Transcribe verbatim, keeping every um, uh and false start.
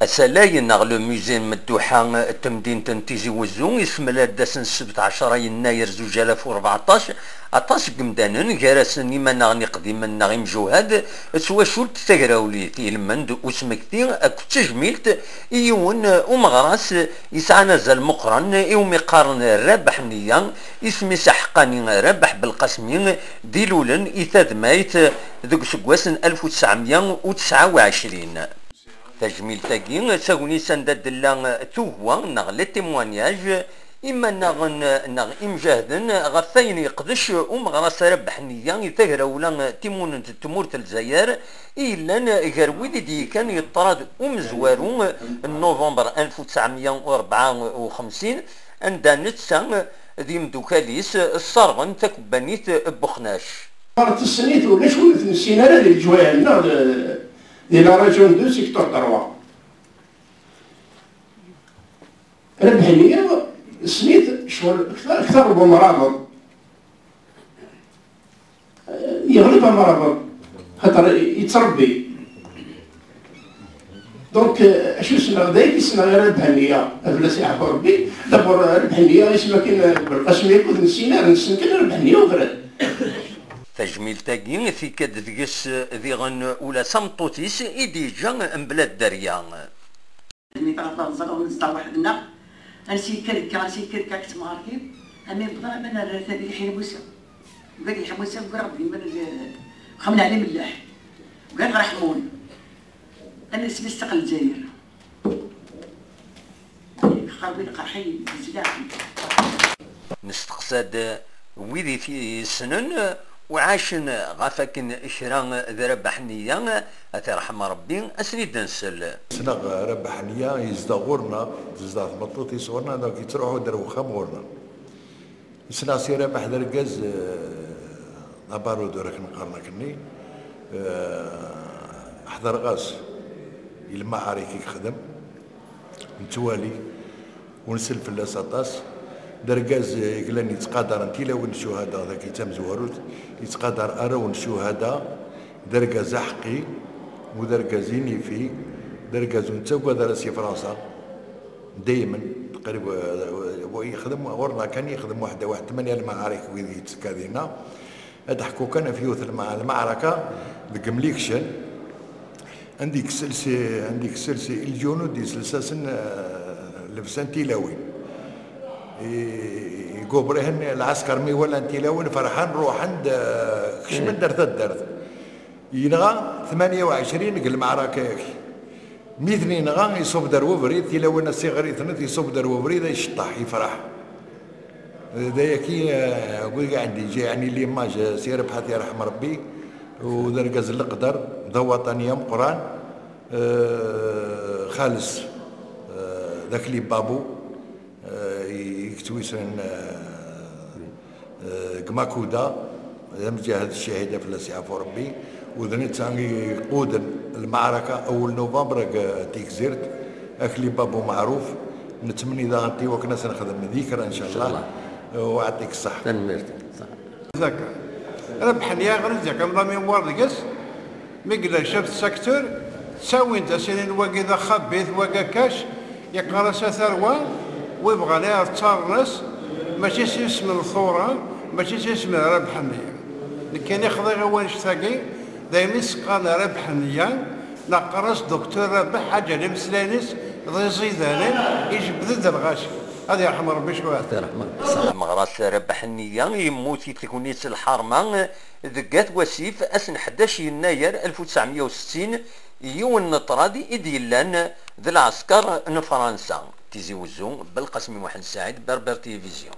Asalay neɣ le musée n Medduḥa n temdint n Tizi Wezzu isemla-d ass n ssebt ɛecra yennayer zuǧ alaf u rbeɛṭac aṭas n yemdanen, gar-asen imanaɣen iqdimen neɣ imjuhad, d twacult tagrawlit, ilmend, usmekti akked tejmilt i yiwen umeɣras yesɛan azal meqqren iwumi qqaren Rabeḥ Nniya, isem-is aḥeqqani Rabeḥ Belqasmi, d-ilulen i tadmayt deg useggas n alef u tesɛemya u tesɛa u ɛecrin. Tajmilt-agi d tagnit anda d-tella tugwa neɣ les témoignages, imanaɣen neɣ imjahden ɣef wayen yeqdec umeɣras Rabeḥ Nniya i tagrawla timunent n tmurt n Lezzayer, i yellan gar wid i d-yekkan i ṭṭrad umezwaru n november alef u tesɛemya u rebɛa u xemsin, anda netta d yimdukal-is sserɣen takebbanit n Buxnac. Ɣer tesnit ulac win ur t-nessin ara di leǧwayeh-nneɣ d, di la région du secteur trois. Rabeḥ Nniya, tesnit ccɣel akteṛ, akteṛ n umrabeḍ. Yeɣleb amrabeḍ, xaṭer yettṛebbi. Donc, euh, acu ssneɣ, d ayagi ssneɣ i Rabeḥ Nniya, bla si ɛfu Ṛebbi, d'abord, euh, Rabeḥ Nniya, isem akin, euh, Belqasem yakk ur t-nessin ara, nessen kan Rabeḥ Nniya u bran. Tajmilt-agi, tikka-d deg-s diɣen ula d tameṭṭut-is i d-yeǧǧa mebla dderya. Mi teɣ-, teɣẓer ur neẓḍa weḥd-nneɣ, ansi yekka nekka, ansi yekka nekka, akked temɣertin, ami nebḍa aman ar tadil Ḥin Musa. Ugar Ḥin Musa, ugar ɣef yiman n-, uxxam n Ɛli Mellaḥ. Ugar ɣer Ḥmun. Am isem-is Taq Lezzayer. Xerbi lqerḥ-i yezla. Nesteqsa-d wid i t-yessnen, uɛacen ɣef akken kra d Rabeḥ Nniya, ad t-irḥem Ṛebbi, ad sen-id-nsel. Ssneɣ Rabeḥ Nniya yezdeɣ ɣur-neɣ, tezdeɣ tmeṭṭut-is ɣur-neɣ, donc yettruḥu-d ar wexxam ɣur-neɣ. Ssneɣ Si Rabeḥ d argaz, eh, d abarudur akken qqaren akkenni. Eh, ḥḍreɣ-as i lmaɛarik i yexdem, nettwali, ur nsell fell-as aṭas. D argaz, eh, i yellan yettqadaren tilawin n ccuhada, dagi d tamezwarut, yettqadar arraw n ccuhada, d argaz aḥeqqi, u d argaz inifi, d argaz ur nettagad ara si Fransa. Daymen, qrib, eh, yexdem ɣur-neɣ kan, yexdem waḥed, waḥed tmanya lmaɛarik wid yettekka dinna. Ad ḥku kan ɣef yiwet lma-, lmaɛraka deg Mlikcen, anda i yesselsi, anda i yesselsi lǧunud, yesselsasen, eh, llebsa n tilawin. I, i Gubrihen, lɛesker mi walan tilawin, ferḥen, ruḥen-d, eh, kecmen-d ar taddart. Yenɣa tmanya u ɛecrin deg lmeɛraka-agi. Mi ten-yenɣa, iṣubb-d ar webrid, tilawin-a ssiɣrit-net, iṣubb-d ar webrid, iceṭṭeḥ, yefreḥ. D ayagi, eh, wigi ɛendi ǧi, yeɛni l'image, eh, Si Rabeḥ ad t-yerḥem Rebbi, u d argaz n leqder, d awaṭani ameqqran, eh, xales, eh, d Akli Babu, eh, i, i yettwisren, eh, eh, deg Makuda, d amǧahed ccahid, fell-as yeɛfu Rebbi, u d netta i iquden lmeɛraka awel novembre deg Tigzirt, Akli Babu Meɛruf, nettmenni daɣen i wakken ad s-nexdem di kra, ncallah. Ncallah. U ɛṭik ṣṣeḥ. Tanemmirt. Ṣṣeḥ. Zaka. Rebḥen yaɣ zaka la mémoire deg-s, mi yella chef de secteur, ttawin-d asinin wagi d axabit, wagi akac, yeqqar-as a tarwa, wi bɣan iɛeṭṭaren-as, mačči s yisem n Ltura, mačči s yisem n Rabeḥ Nniya. Nekkini xḍiɣ i wannect-agi, daymi s-qqaren Rabeḥ Nniya, neɣ qqaren-as Docteur Rabeḥ, ḥaǧa n imeslayen-is d iẓidanen, ijebbed-d lɣaci. Ad yerḥem Rebbi cwiṭ. Ad yerḥem Rebbi. Ameɣras Rabeḥ Nniya yemmut i tegnit n Lḥerma deg At Wasif ass n ḥdac yennayer alef u tesɛemya u settin, yiwen n ṭṭrad i d-yellan d lɛesker n Fransa. Tizi Wezzu, Belqasem Muḥend Saɛid, Berber Télévision.